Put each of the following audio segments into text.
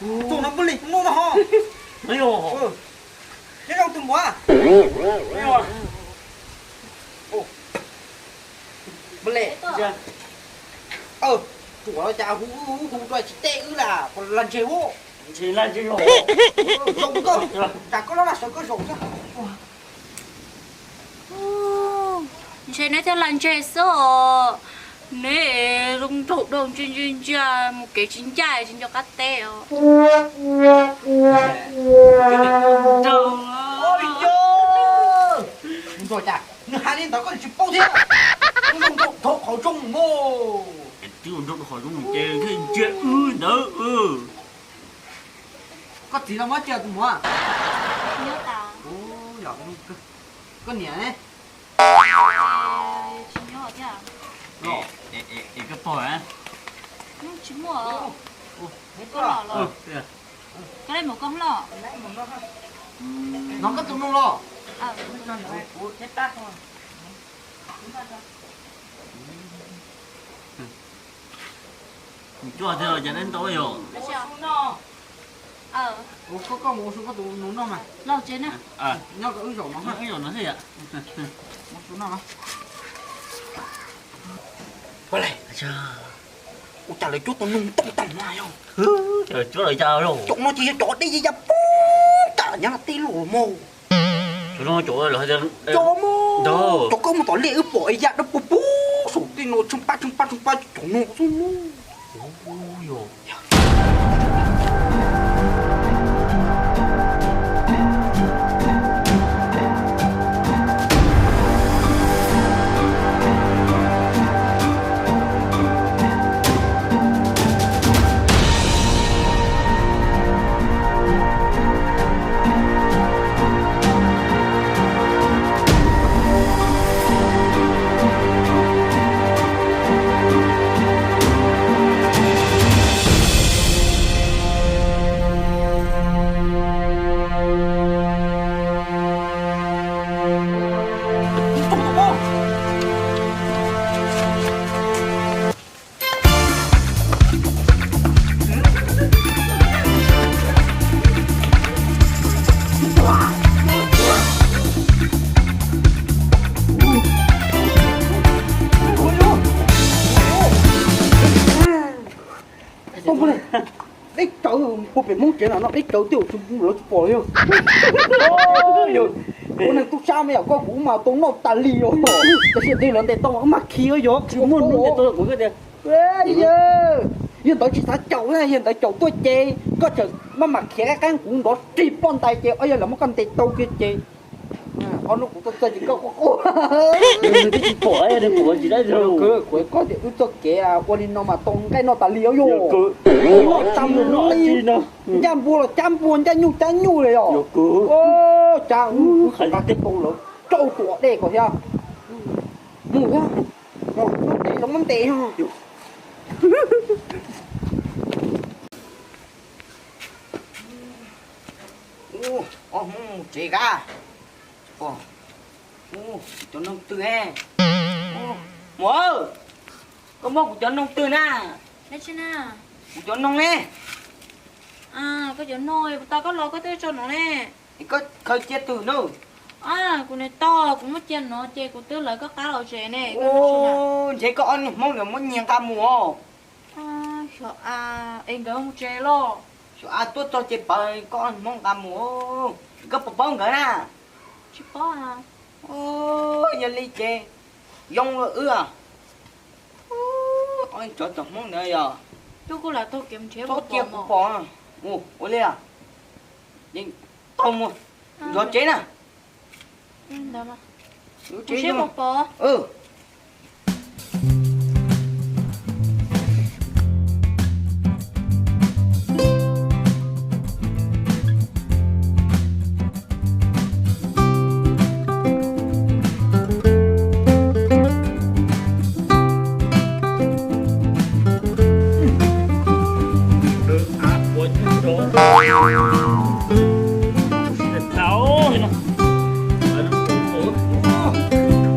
Tus no npaj li hnub no ho. Nyob zoo tus muam. Npaj li. Tsuas los cas hu hu hu rau tsis teb wb las, lag ntseg hu. Ntshe lag ntseg los. Zoo koj, tsam koj los lag sawv koj zaum xwb. Ntshe neb thiaj lag ntseg xwb os. Neb zoo nraug dhau ntsia ntsia ntsia mus kev tsis ncaj tsis nco qab teb os. Nws hais li ntawd koj tsis paub thiab. Nws zoo nraug dhau qhov zoo mus. Twb zoo nraug dhau qhov zoo mus ces thiaj ntsia wb ntawd. Koj txiv los muab cia tus muam. Koj niam ne? Tsis nyob thiab. Es koj pog? Tsis muaj. Koj los los? Koj li mus koj los? No koj tus nus los? Mus cuag thiab los cas neb ntau yog. Ua koj, koj mus ua su koj tus nus noj mas. Los tsev na. Nyob koj wb zaum no, wb zaum no thiab yom. Ua su noj. Ua cas lawv cuab tau noog tooj tag no yog? Cuab lawv cas los? Cov no ces yog cov dej ya pub tas nyob tej lawm mog. Cov no cov, cov mog, cov koj mus tom liaj wb pom ya dawb paug pub saum tej no tsheej pab tsheej pab tsheej pab cov no xwb mog. Deb tsawv, ua pem Hmoob tsev no no deb tsawv twb lawv tsis pom li. Ua neeg tub sab me yam koj kuv mas tau noj tas li os. Tab sis twb lawv ntes tau mas wb mam khi yog tsis muaj ntes tau kuv. Yog ntawd tsis xav caum, yog ntawd caum tuaj ces koj tseem maj mam khiav qab qeeb kuv nrov rig poj ntais ces ob yog lawv muab koj ntes tau kiag ces ob hnub kuv tuaj txog ces koj quaj quaj. Nws twb tsis pom, nws pom tsis dab tsi. Kuv koj tias wb txoj kev ua li no mas tau nqaij noj tas li os yog. Noj tas mus no, ncaj npua los cab npua, ncaj nyuj cab nyuj li os. Cas wb qhov tej tau lawv rau tus dej ko thiab. Mus thiab, muab ntes los muab ntes. Ob Hmoob mus tsev kab. Kuv cov noog twg ne? Muam, koj muab kuv cov noog twg na? Kuv cov noog ne? Koj cov noog, kuv tas koj los koj twb tso no ne. Koj khaws cia twg no? Kuv niam tog, kuv muab cia no ces kuv twb lawv koj qab los tsev ne. Ntshe koj ob niag Hmoob no muab nyiag nqa mus os. Xyov a, es nkawd mus tsev los? Xyov a, tuaj txog ces pawv koj ob niag Hmoob nqa mus. Koj puas paub nkawd na? Tsis paub. Yog li ces yoo lawm wb. Ob tsov tom Hmoob ntawd yog. Txhob cia kuv pom. Ua li, tau mus, zov tsev na. Tsev pom.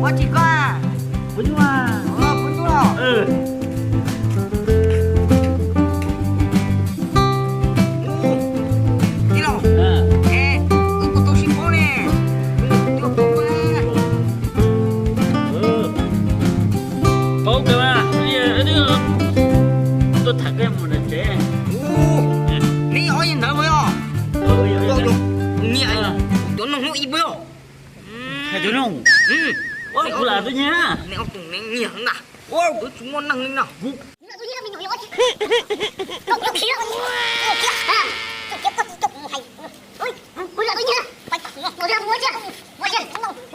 Ua tsis koj a? Kuv nyuj a. Kuv nyuj los. Tij laug, wb kuj tau sib paub ne. Paub kawg mas, tuaj tham koj mus ntawm tsev. Neb ob yawg ntawd puas yog? Nyiam cov noog hnub ib puas yog? Hais cov noog. Kuv lam tuaj nyiag. Neb ob tug neeg nyiag na. Kuv tsis muaj neeg li no. Ua kuv lam tuaj nyiag. Koj coj mus tiag. Cov no, cov no, cov no mas.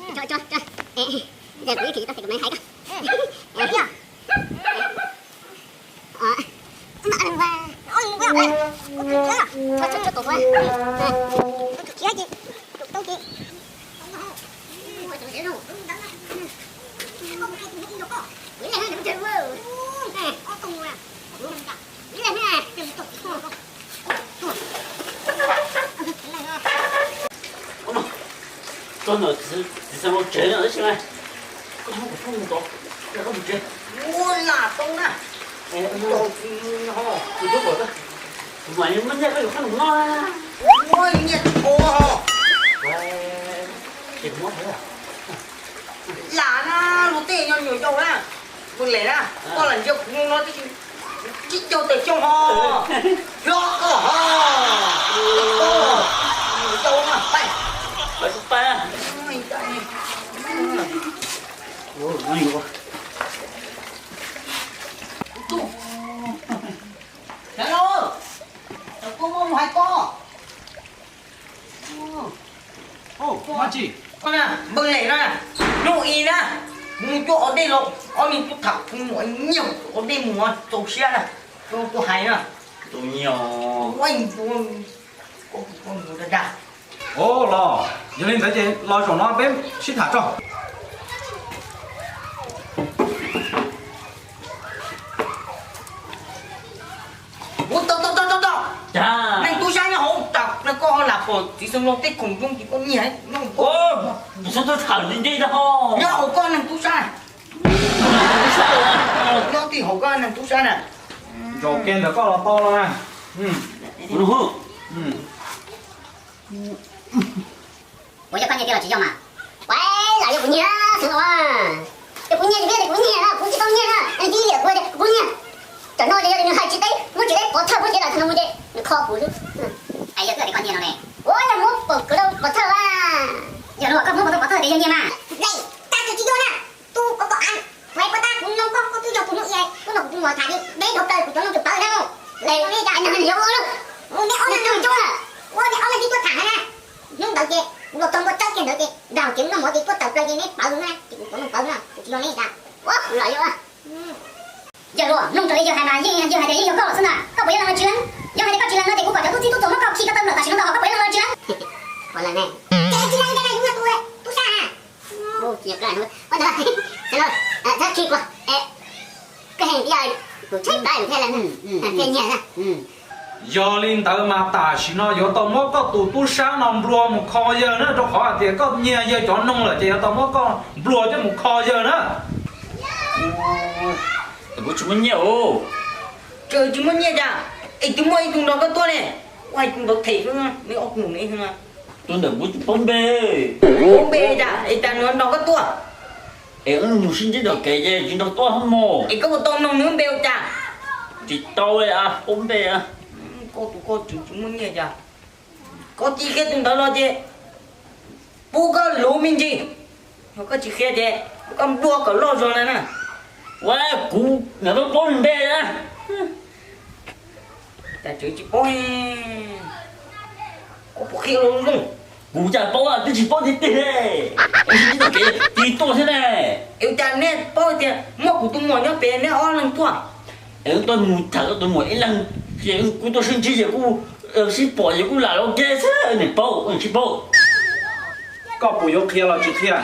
Tso, tso, tso. Ntawd kuv ib chim tsis tau txais kuv mam hais koj. Koj ntawm txiv xeev laus tsev no tab sis mas koj txhob kom tuaj mus tod, koj mus tsev. Ua lam tau na. Kuv twb kom kuv mam li muab nyiaj koj yuav qhob noom noj na. Muab nyiaj tsis tau. Ces kuv muab. Lam na, luag tej nyob nyuam yaus na, mus lem na, koj lam ntsia kuv no tib caug tawm xyoo ho. Yog koj ho. Nyuam yaus na, pais. Kuv tus, Xeev Laus, kuv tuaj muaj lus hais koj. Npawg Lem na, hnub i na, kuv mus cuab ua dej los, ob niag tuaj tham kuv muam nyiag kuv tus ua dej mus txaus siab na, kuv hais na. Tus nyiag, ua tus dag dag. Ua los, yog li ntawd ces los zaum no peb sib tham tso. Ua, tos tos tos tos, neeg tub sab nyob hauv tas no koj ho lam pom txiv xeev laus tej khoom zoo ces koj nyiag. Txhob tham ntse ntse ho. Nyob hauv koj neeg tub sab, nyob tim hauv koj neeg tub sab na. Zaum kiag ntawm koj los tau no na. Puas yog koj nyiag tiag los tsis yog mas? Ua, lam yog kuv nyiag xwb los. Ces kuv nyiag, kuv nyiag, kuv nyiag na, kuv tsis tau nyiag na, nws cia li liam kuv, kuv nyiag. Tam no ces yog li nws hais tsis teb, muab tsis teb pov thawj, muab tsis teb los txog no mus ces nws kho kuv xwb. Es yog twb tias koj nyiag no ne? Ua, yog muab pom kwv rau pov thawj a. Yog no koj muab pov thawj, pov thawj tias yog nyiag mas. Dej, tag kis tsis yog na. Tus koj koj av, ua ua tag kuv noog koj, koj twb yog tus noog i, koj nrog kuv tus muam tham li deb dhau plaws kuv cov noog twb pawv na. Ua li cas nws yog ua, ua neb ob leeg, ua neb ob leeg twb tuaj tham na. Hnub ntawd ces kuv los txog ntua tsawb kiag ntawd ces nrog cev noj mov ces tuaj tawm plaws ces neb pawv na, ces kuv cov noog pawv na, kuv tsis yog neb cas. Ua, kuv los yog. Yawg hluas, mloog raws li yawg hais mas yeej yawg hais tias yeej yog koj lawm xwb na. Koj puas yog leej no tsis leej? Yog hais tias koj tsis leej no ces kuv kom cov tub txib tub tuam muab koj khi koj tawm plaws tam sim no ntag, koj puas yog leej no tsis leej? Puas leej ne? Ces tsis leej, tsis leej, tub sab. Ua, tsis leej, txhob khi kuv, koj heev ib yam, kuv tshaib plab thiaj li, thiaj nyiag na. Yog li ntawd mas tam sim no yuav tau muab koj tus tub sab no nplua mus kho yawg na, rau qhov hais tias koj nyiag yawg cov noog lawm ces yuav tau muab koj nplua coj mus kho yawg na. Kuv tsis muaj nyiaj os. Tsis muaj nyiaj cas? Es twb muaj ib tug nrog koj tuaj ne, ua tus ntawd them xwb, neb ob tug ne. Tus ntawd kuv tsis paub npe. Paub npe cas es cas nws nrog koj tuaj? Es wb mus sib ntsib tom kev ces tsis nrog tuaj hab mog. Es koj puas tau noog nws lub npe ua cas? Tsis tau, paub npe. Koj tus koj tseem tsis muaj nyiaj cas? Koj cia qhia tus ntawd los ces pub koj luv me ntsis, yog koj tsis qhia ces koj nplua kom loj zog na na. Ua, kuv niam paub npe na. Cas tseem tsis paub, koj puas qhia los zoo? Kuv cas paub, twb tsis paub tiag tiag. Wb sib ntsib tom kev cia li tuaj thiab ne. Es cas neb paub tias muaj kuv tus muam nyob pem neb ob leeg tuaj? Es wb tuaj mus tham koj tus muam ib leeg, ces kuj tuaj sib ntsib ces kuj sib pom ces kuj lam los ke xwb, nws paub nws tsis paub. Koj puas yuav qhia los tsis qhia?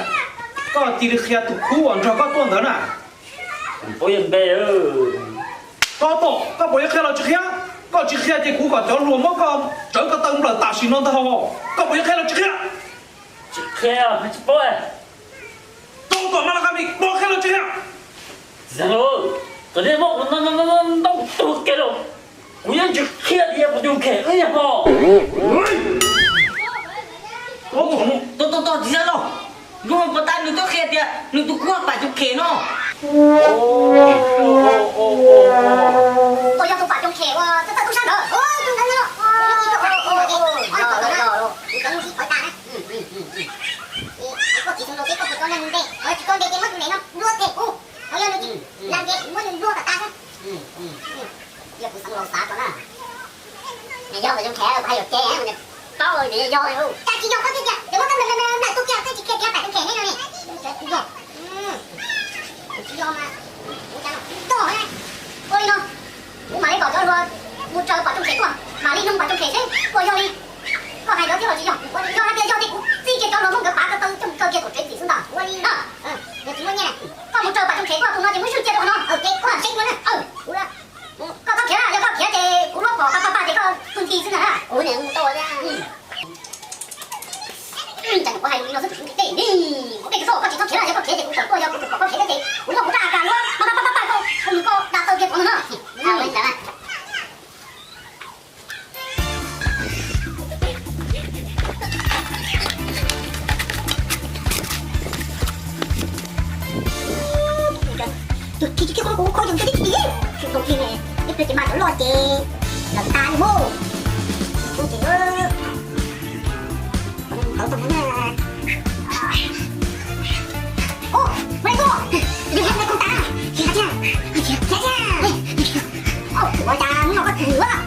Koj cia li qhia tus khub uas nrog koj tuaj ntawd na. Paub yog npe. Koj pom, koj puas yuav qhia los tsis qhia? Koj tsis qhia ces kuv kom cov hluas muab koj tsawv ko taw nplawm tam sim no ntag. Koj puas yuav qhia los tsis qhia? Tsis qhia, tsis paub. Tau tom no los qab li, puas qhia los tsis qhia? Txiv xeev laus, kom nej muab kuv ntaus tug ke los, kuv yeej tsis qhia tias kuv tus khem wb yog ho. Tos tos tos, txiv xeev laus, zoo puas tas nws twb qhia tias nws tus khub Pam Coom Khem no. Puas yog tus Pam Coom Khem uas txawj txawj tub sab ntawd? Tus ntawd no. Tus ntawd no. Tus ntawd no. Tus ntawd no. Koj txiv xeev laus ces koj puas tau nug nws npe, tsis tau npe ces muab tus ntawd no nplua them kuv, ho yog nws tsis las ces muab nws nplua kom tas xwb. Yog kuv xeev laus xav rau na. Nws yog Pam Coom Khem, kuv hais yuam kev, nws paub tias yog. Cas tsis yog koj thiaj tias, ces muab koj nplawm nplawm nplawm tus kiag, koj tsis qhia tias Pam Coom Khem ne no ne. Kuv tsis yog. Kuv tsis yog mas, kuv cas no, tog na. Ua li no, kuv mam li kom cov hluas mus raws Pam Coom Khem tuaj, mam li nug Pam Coom Khem seb puas yog li koj hais ntawd thiab los tsis yog. Yog hais tias yog ces kuv txib kiag cov hluas Hmoob nkawd pav ko taw coj mus kaw kiag tom tsev tim xwb ntag. Ua li no, yog tsis muaj nyiaj, koj mus raws Pam Coom Khem tuaj tus no ces muab swj cia rau qhov no, ua ke koj seb no na. Koj txhob khiav, yog koj khiav ces kuv Koj yog tus tib tib, tus tib tib, ib pliag ces mas cov loj ces lawm tas li mus. Ces tau tau na. Ua li koj, yog yog koj tas, khiav thiab, khiav thiab. Ua cas hnub no koj tsis yuav?